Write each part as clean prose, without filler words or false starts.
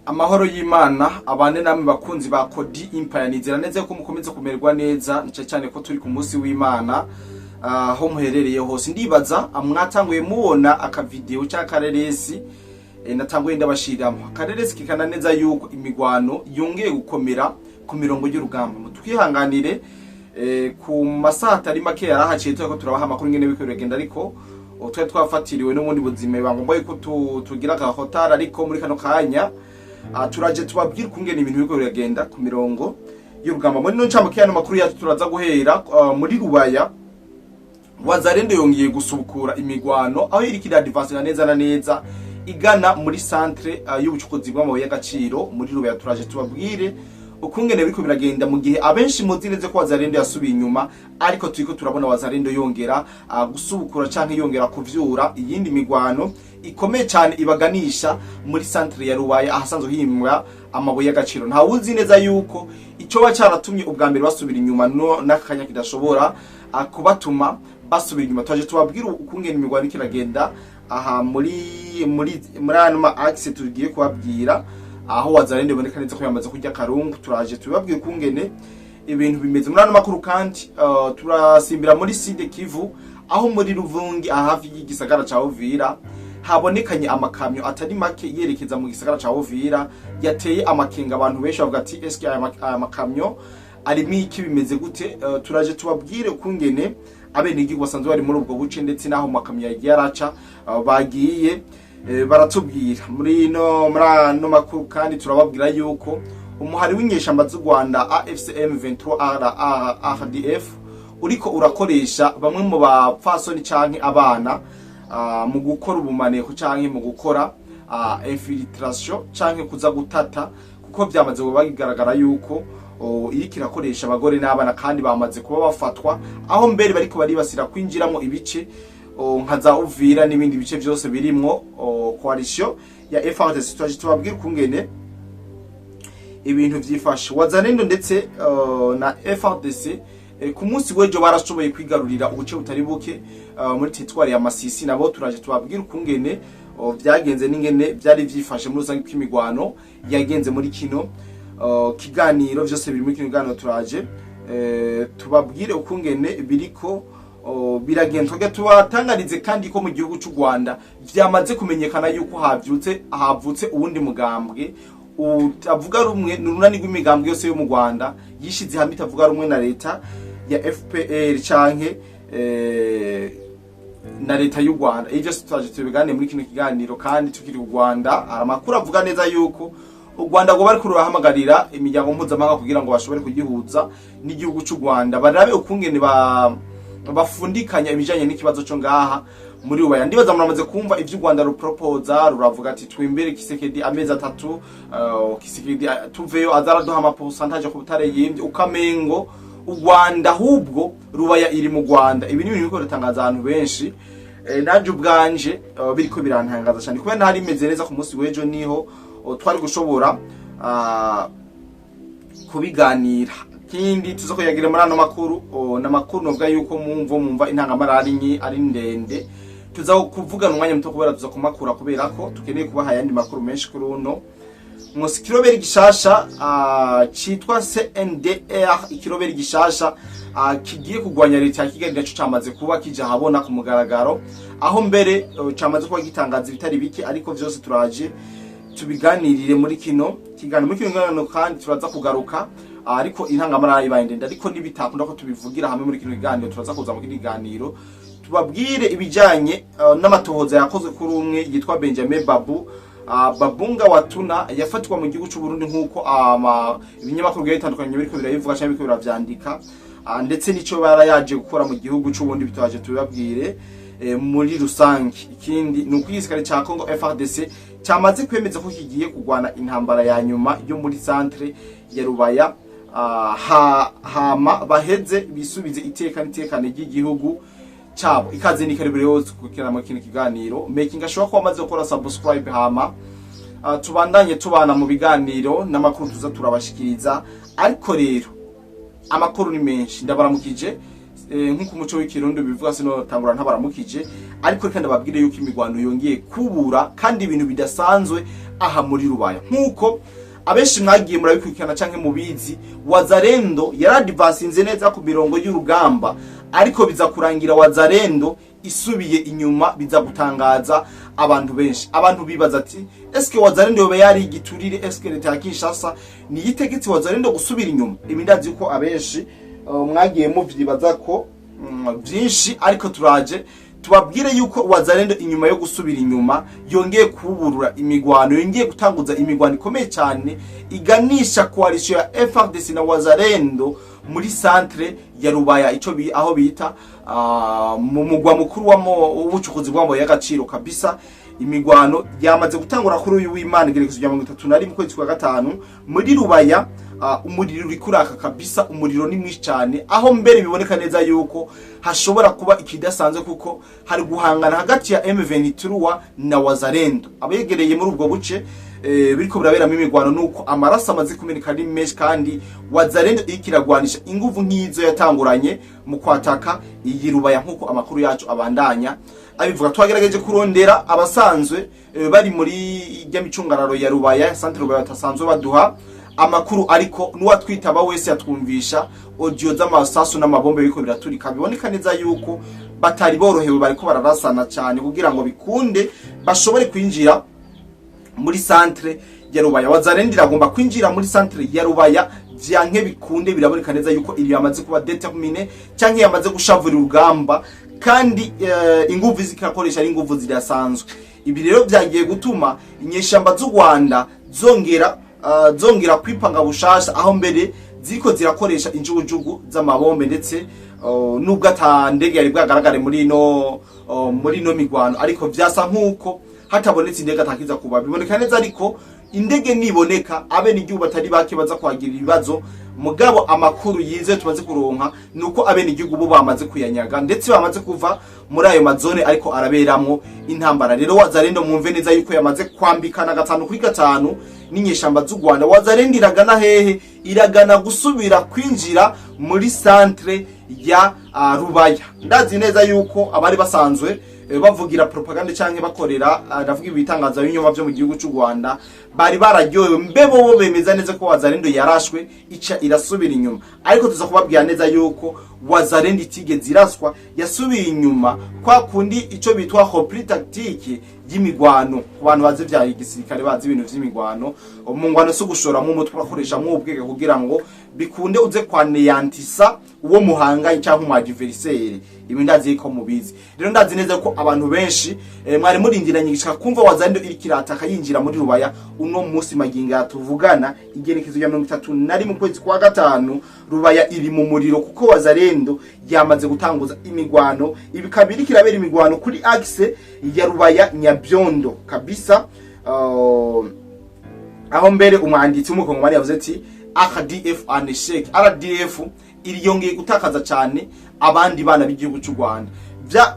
Amahoro y'Imana abane namwe, bakunzi ba Kodi Empire. Nizera neza ko mukomeze kumererwa neza, cyane cyane ko turi ku munsi w'Imana. Aho muherereye hose, ndibaza mwatanguye mubona akavideo cyangwa akareresi natanguye ndabashiramo. Akareresi kikana neza yuko imigwano yongeye gukomera ku mirongo y'urugamba. Mutwihanganire, ku masaha atari make yarahaciye turiko turabaha amakuru ingene biriko biragenda, ariko twari twafatiriwe n'ubundi buzima, biba ngombwa yuko tugira agahotari. Ariko muri kano kanya turaje tubabwire ukungene ibintu biriko biragenda ku mirongo y'urugamba. Muri no ncamake y'ano makuru yacu, turaza guhera muri Rubaya. Wazalendo yongeye gusubukura imigwano, aho iriko iradivansira neza na neza igana muri centre y'ubucukuzi bw'amabuye y'agaciro muri Rubaya. Turaje tubabwire ukungene biriko biragenda, mu gihe abenshi muzi neza ko Wazalendo yasubiye inyuma, ariko turiko turabona Wazalendo yongera gusubukura canke yongera kuvyura iyindi migwano ikomeye cyane ibaganisha muri centre ya Rubaya, ahasanzwe himbwa amabuye y'agaciro. Nta wuzi neza yuko ico ba caratumye ubwa mbere basubira inyuma no n'akanya kidashobora kubatuma basubira inyuma. Twaje tubabwira ukungene imigwano iriko iragenda aha muri ano ma axe tugiye kubabwira, aho Wazalendo iboneka neza ko yamaze kurya karungu. Turaje tubabwire ukungene ibintu bimeze muri ano makuru. Kandi turasimbira muri Sud Kivu, aho muri Ruvungi, hafi y'igisagara ca Uvira, habonekanye amakamyo atari make yerekeza mu gisagara ca Uvira, yateye amakenga abantu benshi, bavuga ati: "Eske aya makamyo arimo iki? Bimeze gute?" Turaje tubabwire ukungene abenegihugu basanzwe bari muri ubwo buce, ndetse n'aho makamyo yagiye araca, bagiye baratubwira. Muri ano makuru kandi turababwira yuko umuhari w'inyeshamba z'u Rwanda AFC M23 RDF uriko urakoresha bamwe mu bapfasoni canke abana mu gukora ubumaneko canke mu gukora infiltration canke kuza gutata, kuko byamaze kuba bigaragara yuko iriko irakoresha abagore n'abana, kandi bamaze kuba bafatwa, aho mbere bariko baribasira kwinjiramo ibice nka za Uvira n'ibindi bice byose birimwo coalition ya FARDC. Twaje tubabwira ukungene ibintu vyifashe. Wazalendo ndetse na FARDC ku munsi w'ejo barashoboye kwigarurira ubuce butari buke muri territoire ya Masisi. Nabo turaje tubabwira ukungene vyagenze n'ingene vyari vyifashe muri rusange kw'imigwano yagenze. Muri kino kiganiro, vyose biri muri kino kiganiro. Turaje tubabwire ukungene biriko biragenda. Twebwe tubatangarize kandi ko mu gihugu c'u Rwanda vyamaze kumenyekana yuko havyutse havutse uwundi mugambwe utavuga rumwe n'urunani rw'imigambwe yose yo mu Rwanda yishize hamwe itavuga rumwe na leta ya FPR canke na leta y'u Rwanda. Ivyo byose twaje tubiganire muri kino kiganiro. Kandi tukiri u Rwanda, hari amakuru avuga neza yuko u Rwanda rwoba ariko rurahamagarira imiryango mpuzamahanga kugira ngo bashobore kugihuza n'igihugu c'u Rwanda, barabe ukungene ba bafundikanya ibijanye n'ikibazo cyo ngaha muri Rubaya. Ndibaza muramaze kumva ivyo u Rwanda rupropoza. Ruravuga ati: "Twimbere Tshisekedi amezi 3, Tshisekedi tuveyo azaraduha ama pourcentage ku butare yimbye." Ukamengo u Rwanda ahubwo Rubaya iri mu Rwanda. Ibi ni ibintu biriko biratangaza abantu benshi. Nanje ubwanje biriko birantangaza cyane, kubera ntari imeze neza ku munsi w'ejo niho twari gushobora kubiganira. Kindi tuza kuyagira muri ano makuru, n'amakuru novuga yuko mumva intangamarari nyi ari ndende, tuza kuvugana umwanya muto kubera tuza kumakura, kubera ko tukeneye kubaha ayandi makuru menshi kuri uno musi. Ikiroberi gishasha citwa CNDR, ikiroberi gishasha kigiye kugwanya leta ya Kigali, naco camaze kuba kija habona ku mugaragaro, aho mbere camaze kuba gitangaza ibitari bike, ariko vyose turaje tubiganirire muri kino kiganiro. Muri kino kiganiro kandi turaza kugaruka, ariko intangamara ibaye ndende, ariko nibitakunda ko tubivugira hamwe muri kino kiganiro, turaza kuza mu kindi kiganiro tubabwire ibijanye n'amatohoza yakozwe kuri umwe yitwa Benjamin Babu Babunga Watuna, yafatwa mu gihugu cy'u Burundi, nk'uko ibinyamakuru bigiye bitandukanye biriko birabivuga cyangwa biriko biravyandika, ndetse n'ico barayaje gukora mu gihugu cy'u Burundi, bitaje tubibabwire muri rusange. Ikindi ni uko igisirikare ca Congo FARDC cyamaze kwemeza ko kigiye kurwana intambara ya nyuma yo muri centre ya Rubaya, hama baheze bisubize iteka n'itekane ry'igihugu cyabo. Ikaze ni karibu rero kukira mu kino kiganiro. Making sure ko wamaze gukora subscribe, hama tubandanye tubana mu biganiro n'amakuru tuza turabashikiriza. Ariko rero amakuru ni menshi. Ndabaramukije, nk'uko umuco w'Ikirundi bivuga, sinotangura ntabaramukije. Ariko reka ndababwire yuko imigwano yongeye kubura kandi ibintu bidasanzwe. aha muri Rubaya. Nk'uko abenshi mwagiye murabikurikirana canke mubizi, Wazalendo yaradivansinze neza ku mirongo y'urugamba, ariko biza kurangira Wazalendo isubiye inyuma, biza gutangaza abantu benshi. Abantu bibaza ati: "Eske Wazalendo yoba yari igiturire? Eske leta ya Kinshasa niyitegetse Wazalendo gusubira inyuma?" Ibi ndazi ko abenshi mwagiye muvyibaza ko vyinshi, ariko turaje tubabwire yuko Wazalendo inyuma yo gusubira inyuma yongeye kuburura imigwano, yongeye gutanguza imigwano ikomeye cyane iganisha coalition ya FARDC na Wazalendo muri centre ya Rubaya, ico aho bita mu mugwa mukuru w'ubucukuzi bw'amabuye y'agaciro kabisa. Imigwano yamaze gutangura kuri uyu w'Imana, igerekezo rya 31 kwezi kwa gatanu, muri Rubaya. Umuriro uri kuraka kabisa, umuriro ni mwinshi cyane, aho mbere biboneka neza yuko hashobora kuba ikidasanzwe, kuko hari guhangana hagati ya M23 na Wazalendo. Abegereye muri ubwo buce biriko biraberamo imigwano, nuko amaraso amaze kumeneka ari menshi, kandi Wazalendo iriko iragwanisha inguvu nk'izo yatanguranye mu kwataka iyi Rubaya, nk'uko amakuru yacu abandanya abivuga. Twagerageje kurondera abasanzwe bari muri ijya micungararo ya Rubaya, centre Rubaya, batasanzwe baduha amakuru, ariko n'uwatwitaba wese yatwumvisha audio z'amasasu n'amabombe biriko biraturika. Biboneka neza yuko batari borohewe, bariko bararasana cyane kugira ngo bikunde bashobore kwinjira muri centre ya Rubaya. Wazalendo iragomba kwinjira muri centre ya Rubaya vyanke bikunde. Biraboneka neza yuko iri yamaze kuba déterminée canke yamaze gushavura urugamba, kandi inguvu zikakoresha ari inguvu zidasanzwe. Ibi rero byagiye gutuma inyeshamba z'u Rwanda zongera kwipanga bushasha, aho mbere ziriko zirakoresha injugujugu z'amabombe, ndetse nubwo ata ndege yari bwagaragare muri ino migwano, ariko vyasa nkuko hatabonetse indege atakiza kuba biboneka neza. Ariko indege niboneka, abenegihugu batari bake baza kuhagira ibibazo. Mugabo amakuru yize tumaze kuronka nuko abenegihugu bo bamaze kuyanyaga, ndetse bamaze kuva muri ayo mazone ariko araberamwo intambara. Rero Wazalendo mwumve neza yuko yamaze kwambikana 5 kuri 5 n'inyeshamba z'u Rwanda. Wazalendo iragana hehe? Iragana gusubira kwinjira muri centre ya Rubaya. Ndazi neza yuko abari basanzwe bavugira propaganda canke bakorera, ndavuga ibitangaza binyoma byo mu gihugu cy'u Rwanda, bari bararyohewe, mbe bo bemeza neza ko Wazalendo yarashwe ica irasubira inyuma. Ariko tuza kubabwira neza yuko Wazalendo itigeze iraswa, yasubiye inyuma kwa kundi ico bitwa repli tactique y'imigwano. Ku bantu bazi vya igisirikare, bazi ibintu vy'imigwano, mu ngwano so gushoramwo umutwe, urakoreshamwo ubwenge kugira ngo bikunde uze kwaneyantisa uwo muhanganye cyangwa umu adversaire. Ibi ndazi ko mubizi. Rero ndazi neza ko abantu benshi mwari murindiranye igishika kumva Wazalendo iri kirataka yinjira muri Rubaya. Uno munsi maginga tuvugana, igenekezo rya 31 kwezi kwa gatanu, Rubaya iri mu muriro, kuko Wazalendo yamaze gutanguza imigwano. Ibi kabiri kirabera imigwano kuri axe ya Rubaya Nyabyondo kabisa, aho mbere umwanditsi w'umukongomani yavuze ati: "RDF en échec." RDF iriyongeye gutakaza cyane abandi bana b'igihugu cy'u Rwanda.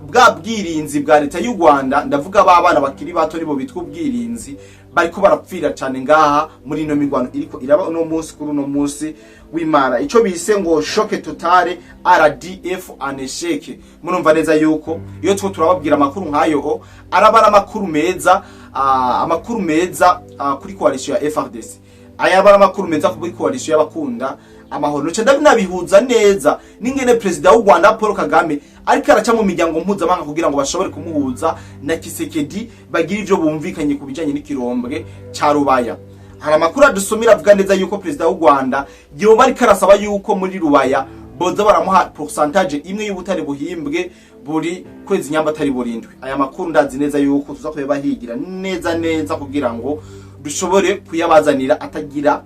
Bwa bwirinzi bwa leta y'u Rwanda, ndavuga ba bana bakiri bato nibo bitwa ubwirinzi, bariko barapfira cyane ngaha muri ino migwano iriko iraba uno munsi, kuri uno munsi w'Imana, ico bise ngo "choc total, RDF en échec". Murumva neza yuko iyo two turababwira amakuru nkayo o araba ari amakuru meza, amakuru meza kuri coalition ya FARDC, aya ari amakuru meza kuri coalition y'abakunda amahoro. Nce ndabinabihuza neza n'ingene perezida w'u Rwanda Paul Kagame ariko araca mu miryango mpuzamahanga kugira ngo bashobore kumuhuza na Tshisekedi, bagire ivyo bumvikanye ku bijanye n'ikirombwe ca Rubaya. Hari amakuru adusomera avuga neza yuko perezida w'u Rwanda yoba ariko arasaba yuko muri Rubaya boza baramuha pourcentage imwe y'ubutare buhimbwe buri kwezi, nyamba atari burindwi. Aya makuru ndazi neza yuko tuza kuyabahigira neza neza kugira ngo dushobore kuyabazanira atagira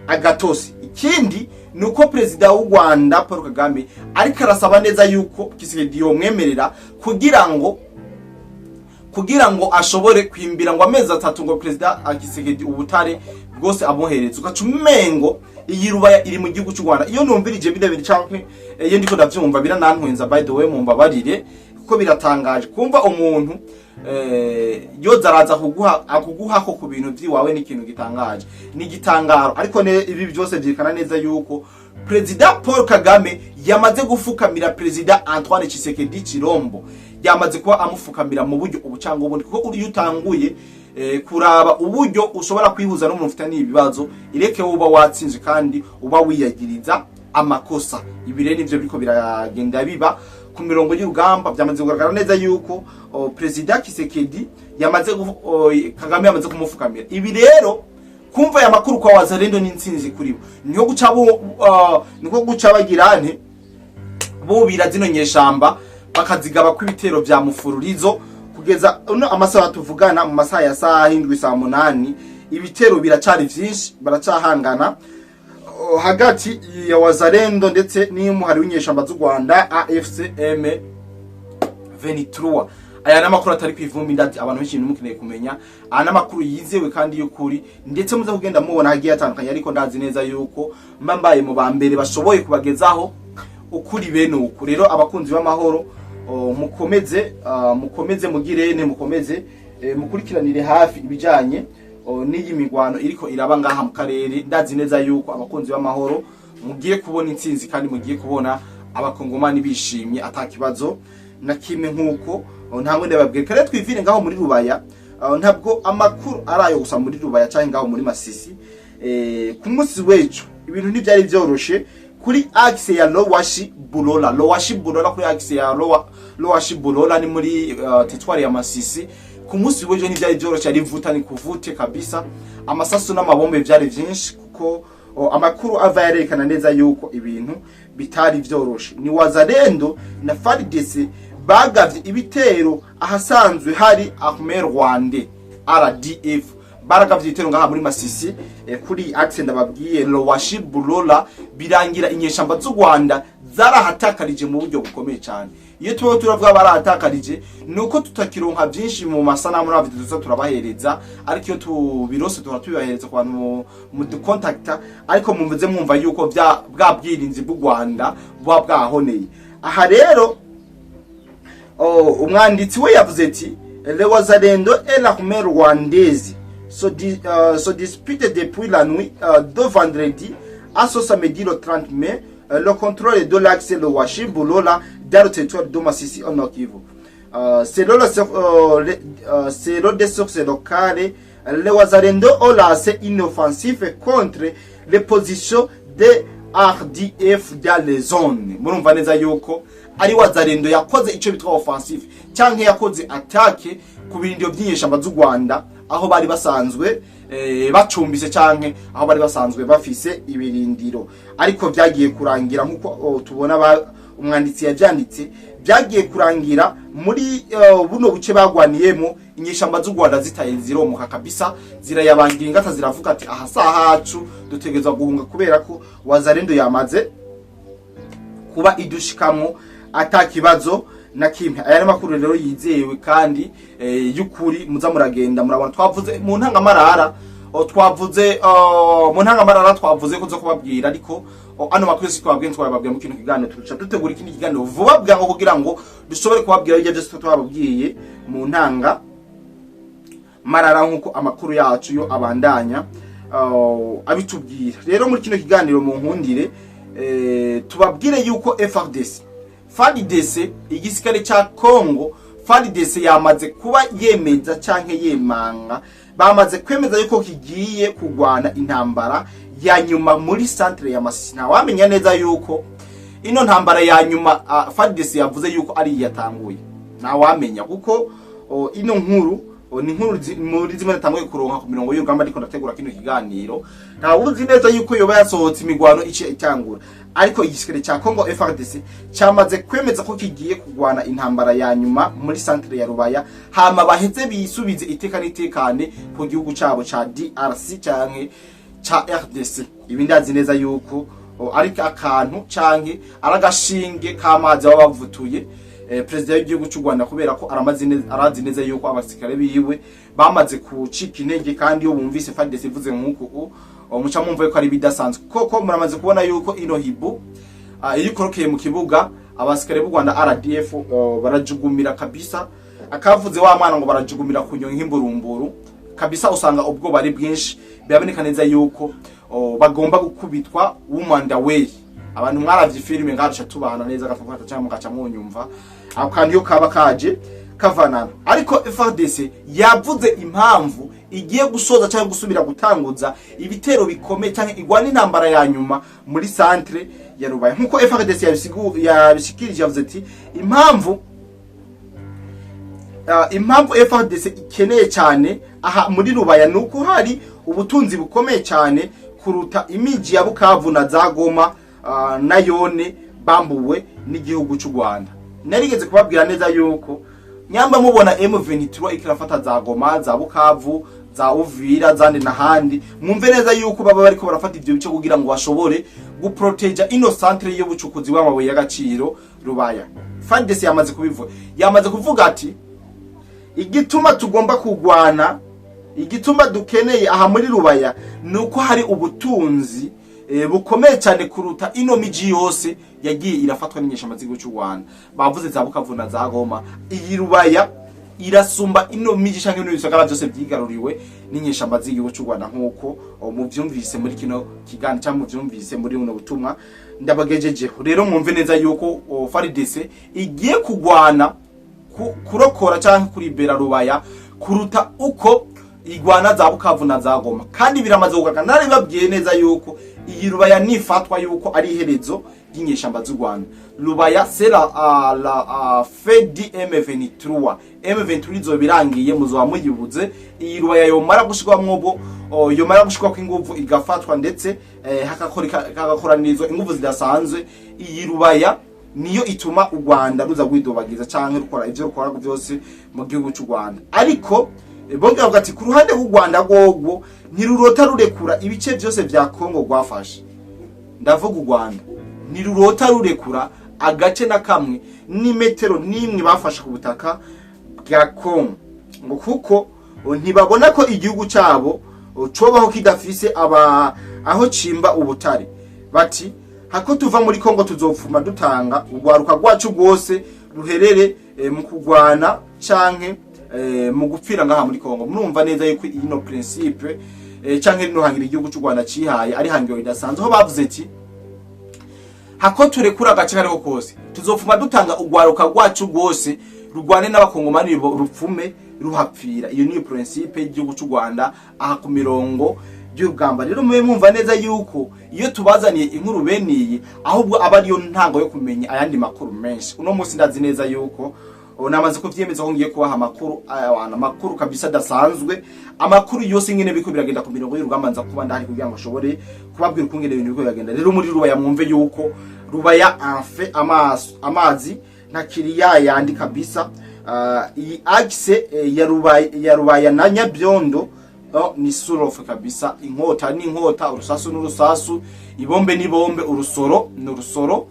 agatosi. Ikindi ni uko perezida w'u Rwanda Paul Kagame ariko arasaba neza yuko Tshisekedi yomwemerera kugira ngo ashobore kwimbira ngo amezi 3, ngo perezida Tshisekedi ubutare bwose amuhereza. Ugaca umengo iyi Rubaya iri mu gihugu cy'u Rwanda. Iyo numvirije bino bintu canke iyo ndiko ndavyumva, biranantwenza, by the way, mumbabarire, kuko biratangaje kumva umuntu yoza araza kuguha akuguhako ku bintu vyiwawe. Ni ikintu gitangaje, ni igitangaro. Ariko ibi byose vyerekana neza yuko perezida Paul Kagame yamaze gufukamira perezida Antoine Tshisekedi Chilombo, yamaze kuba amufukamira mu buryo ubu cyangwa ubundi, kuko iyo utanguye kuraba uburyo ushobora kwihuza n'umuntu ufitaniye ibibazo, ireke uba watsinzwe kandi uba wiyagiriza amakosa. Ibi rero nivyo biriko biragenda biba ku mirongo y'urugamba. Byamaze kugaragara neza yuko Perezida Kisekedi yamaze Kagame yamaze kumufukamira. Ibi rero, kumva aya makuru kwa Wazalendo ni intsinzi kuri bo, niho guca bo niko guca bagira nte bubira zino nyeshamba, bakazigaba ko ibitero vya mufururizo. Kugeza uno amasaha tuvugana, mu masaha ya saha 7, saa 8, ibitero biracari vyinshi, baracahangana hagati ya Wazalendo ndetse n'umuhari w'inyeshamba z'u Rwanda AFC M23. Aya ni amakuru atari kwivumbi, ndazi abantu benshi mukeneye kumenya. Aya ni amakuru yizewe kandi y'ukuri, ndetse muze kugenda mubona hagiye atandukanye, ariko ndazi neza yuko mba mbaye mu ba mbere bashoboye kubagezaho ukuri bene uku. Rero abakunzi b'amahoro, mukomeze mukomeze mugirene, mukomeze mukurikiranire hafi ibijanye n'iyi migwano iriko iraba ngaha mu karere. Ndazi neza yuko abakunzi b'amahoro mugiye kubona intsinzi kandi mugiye kubona Abakongomani bishimye atakibazo na kimwe, nkuko ntabwo ndababwira. Kare twivire ngaho muri Rubaya. Ntabwo amakuru ari ayo gusa muri Rubaya cyangwa ngaho muri Masisi. Ku munsi w'ejo ibintu ntibyari byoroshe kuri axe ya Lowashi Bulola. Lowashi Bulola, kuri axe ya Lowashi Bulola ni muri territoire ya Masisi. Ku munsi w'ejo ntibyari byoroshe, ari vuta ni kuvute kabisa, amasasu n'amabombe byari byinshi, kuko amakuru ava yarekana neza yuko ibintu bitari vyoroshe. Ni Wazalendo na FARDC bagavye ibitero ahasanzwe hari Armée Rwandais RDF. Baragavye ibitero ngaha muri Masisi, kuri axe ndababwiye Lowashi Bulola, birangira inyeshamba z'u Rwanda zarahatakarije mu buryo bukomeye cyane. Iyo tuba turavuga barahatakarije, nuko tutakironka byinshi mu masanamu na video tuza turabahereza, ariko iyo tubirose tuba tubibahereza ku bantu mu dukontakta. Ariko mumeze mwumva yuko bya bwa bwirinzi bw'u Rwanda buba bwahoneye. Aha rero umwanditsi we yavuze ati: "Les Wazalendo et l'armée rwandaise se disputent depuis la nuit de vendredi à ce samedi le 30 mai le contrôle de l'axe Lowashi Bulola dans le territoire de Masisi au Nord Kivu. Selon des sources locales, les Wazalendo ont lancé une offensive contre les positions des RDF dans les zones." Murumva neza yuko ari Wazalendo yakoze ico bitwa offensive canke yakoze attaque ku birindiro by'inyeshamba z'u Rwanda, aho bari basanzwe bacumbise canke aho bari basanzwe bafise ibirindiro. Ariko vyagiye kurangira nkuko tubona umwanditsi yavyanditse, byagiye kurangira muri buno buce bagwaniyemo, inyeshamba z'u Rwanda zitaye ziromoka kabisa, zirayabangira ingata, ziravuga ati: "Aha saha hacu, dutegerezwa guhunga kubera ko Wazalendo yamaze kuba idushikamwo ata kibazo na kimwe." Aya ni makuru rero yizewe kandi y'ukuri, muza muragenda murabona. Twavuze mu ntangamarara, twavuze mu ntangamarara, twavuze ko zo kubabwira, ariko ano makuru yose twababwiye twababwiye mu kino kiganiro. Tuca dutegura ikindi kiganiro vuba bwango kugira ngo dushobore kubabwira ibyo byose twababwiye mu ntanga marara, nk'uko amakuru yacu yo abandanya abitubwira. Rero muri kino kiganiro mu nkundire tubabwire yuko FRDC, FARDC, igisirikare ca Congo FARDC, yamaze kuba yemeza canke yemanga, bamaze kwemeza yuko kigiye kugwana intambara ya nyuma muri centre ya Masisi. Ntawamenya neza yuko ino ntambara ya nyuma FARDC yavuze yuko ari yatanguye, ntawamenya, kuko ino nkuru ni inkuru muri zimwe natanguye kuronka ku mirongo y'urugamba ariko ndategura kino kiganiro. Ntawuzi neza yuko yoba yasohotse imigwano ice itangura, ariko igisirikare ca Congo FARDC cyamaze kwemeza ko kigiye kugwana intambara ya nyuma muri centre ya Rubaya, hama baheze bisubize iteka n'itekane ku gihugu cabo ca DRC canke ca RDC. Ibi ndazi neza yuko ari akantu canke ari agashinge k'amazi baba bavutuye perezida w'igihugu cy'u Rwanda, kubera ko aramaze arazi neza yuko abasirikare biwe bamaze kucika intege, kandi iyo bumvise FARDC ivuze nk'uku muca mumva yuko ari bidasanzwe. Koko muramaze kubona yuko ino hibu iyo ikorokeye mu kibuga, abasirikare b'u Rwanda RDF barajugumira kabisa. Akavuze wa mwana ngo barajugumira ku nyoni nk'imburumburu kabisa, usanga ubwoba ari bwinshi. Biraboneka neza yuko bagomba gukubitwa woman way. Abantu mwaravye filime ngaca tubana neza gatatu cyangwa mugaca mwunyumva ako kantu iyo kaba kaje. Kavanana. Ariko FARDC yavuze impamvu igiye gusoza cyangwa gusubira gutanguza ibitero bikomeye cyangwa igwana intambara ya nyuma muri centre ya Rubaya. Nkuko FARDC yabishikirije, yavuze ati impamvu FARDC ikeneye cyane aha muri Rubaya nuko hari ubutunzi bukomeye cyane kuruta imiji ya Bukavu na za Goma na yone bambuwe n'igihugu cy'u Rwanda. Narigeze kubabwira neza yuko nyamba mubona M23 ikirafata za Goma, za Bukavu, za Uvira, zandi n'ahandi, mwumve neza yuko baba bariko barafata ivyo bice kugira ngo bashobore guproteja ino centre y'ubucukuzi bw'amabuye y'agaciro, Rubaya. FARDC yamaze kubivuga, yamaze kuvuga ati igituma tugomba kugwana, igituma dukeneye aha muri Rubaya, ni uko hari ubutunzi bukomeye cyane kuruta ino miji yose yagiye irafatwa n'inyeshyamba z'igihugu cy'u Rwanda. Bavuze za Bukavu na za Goma. Iyi Rubaya irasumba ino miji canke ino bisagara byose byigaruriwe n'inyeshyamba z'igihugu cy'u Rwanda, nk'uko muvyumvise muri kino kiganiro cyangwa muvyumvise muri buno butumwa ndabagejejeho. Rero mwumve neza yuko FARDC igiye kugwana kurokora cyangwa kuribera Rubaya kuruta uko igwana za Bukavu na za Goma. Kandi biramaze kugaragara, nari babwiye neza yuko iyi Rubaya nifatwa yuko ari iherezo ry'inyeshyamba z'u Rwanda. Rubaya, c'est la fin du M23. M23 izoba irangiye, muzoba muyibuze. Iyi Rubaya yomara gushirwamwo bo yomara gushirwako inguvu, igafatwa, ndetse hagakoranirizwa inguvu zidasanzwe, iyi Rubaya niyo ituma u Rwanda ruza rwidobagiza canke rukora ivyo rukora byose mu gihugu cy'u Rwanda. Ariko bongera bavuga ati ku ruhande rw'u Rwanda rwogwo ntirurota rurekura ibice byose vya Kongo rwafashe. Ndavuga u Rwanda ntirurota rurekura agace na kamwe n'imetero n'imwe bafashe ku butaka bwa Kongo, ngo kuko ntibabona ko igihugu cyabo cobaho kidafise aba aho cimba ubutare. Bati hako tuva muri Kongo tuzopfuma dutanga urwaruka rwacu rwose ruherere mu kugwana canke mu gupfira ngaha muri Kongo. Murumva neza yuko ino principe canke rino hangira igihugu cy'u Rwanda cihaye ari hangiro ridasanzwe, aho bavuze ati hako turekura agace kariho kose tuzopfuma dutanga urwaruka rwacu rwose rugwane n'abakongomani, rupfume ruhapfira. Iyo niyo principe y'igihugu cy'u Rwanda aha ku mirongo y'urugamba. Rero mube mwumva neza yuko iyo tubazaniye inkuru beniyi, ahubwo aba ariyo ntango yo kumenya ayandi makuru menshi. Uno munsi ndazi neza yuko namaze kuvyemeza ko ngiye kubaha amakuru aya, amakuru kabisa adasanzwe, amakuru yose ngene biko biragenda ku mirongo y'urugamba. Nza kuba ndahari kugira ngo nshobore kubabwira ukungene ibintu biko biragenda. Rero muri Rubaya, mwumve yuko Rubaya enfin amazi ntakiri yayandi kabisa. Iyi axe ya Rubaya na Nyabyondo, oh, ni surofe kabisa. Inkota n'inkota, urusasu n'urusasu, ibombe n'ibombe, urusoro n'urusoro,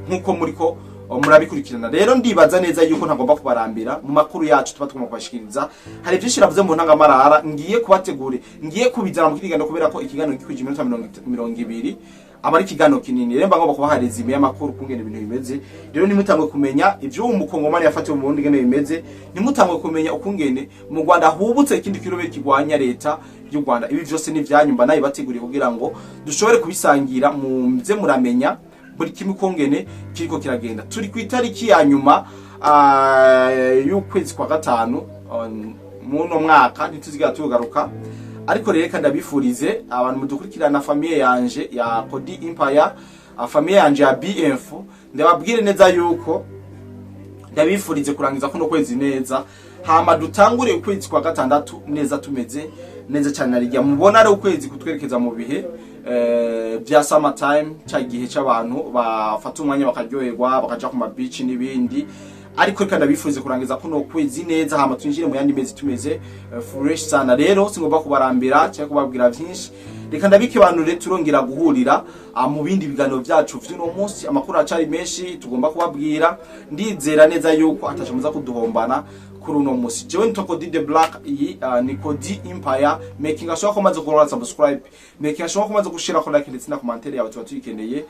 nk'uko muriko murabikurikirana. Rero ndibaza neza yuko ntagomba kubarambira mu makuru yacu tuba tugomba kubashikiriza. Hari byinshi navuze mu ntangamarara ngiye kubategure, ngiye kubizana mu kiganiro, kubera ko ikiganiro gikwije iminota 20 aba ari ikiganiro kinini. Rero mba ngomba kubaha résumé y'amakuru kungene ibintu bimeze. Rero ntimutangwe kumenya ivyo uwo mukongomani yafatiwe mu Burundi ngene bimeze, ntimutangwe kumenya ukungene mu Rwanda hubutse ikindi kirobe kigwanya leta y'u Rwanda. Ibi vyose ni ivyanyu, mba nabibateguriye kugira ngo dushobore kubisangira, muze muramenya buri kimwe ukungene kiriko kiragenda. Turi ku itariki ya nyuma y'ukwezi kwa gatanu muno mwaka, ntituzigera tugaruka. Ariko rero reka ndabifurize abantu mudukurikirana, famille yanje ya Kodi Empire, famille yanje ya BF, ndababwire neza yuko ndabifurize kurangiza kuno kwezi neza, hama dutangure ukwezi kwa gatandatu neza, tumeze neza cyane. Narijya mubona ari ukwezi kutwerekeza mu bihe vya summer time, cya gihe cy'abantu bafata umwanya bakaryoherwa, bakaja ku ma beach n'ibindi. Ariko reka ndabifurize kurangiza kuno kwezi neza, hama twinjire mu yandi mezi tumeze fresh sana. Rero singomba kubarambira cyangwa kubabwira vyinshi, reka ndabikebanure. Turongera guhurira mu bindi biganiro vyacu vy'uno munsi. Amakuru acari menshi tugomba kubabwira, ndizera neza yuko ataco muza kuduhombana kuri uno munsi. Jewe nitwa Kodi the Black, iyi ni Kodi Empire. Making sure ko maze gukora subscribe, making sure ko maze gushira ko like ndetse na commentaire yawe tuba tuyikeneye.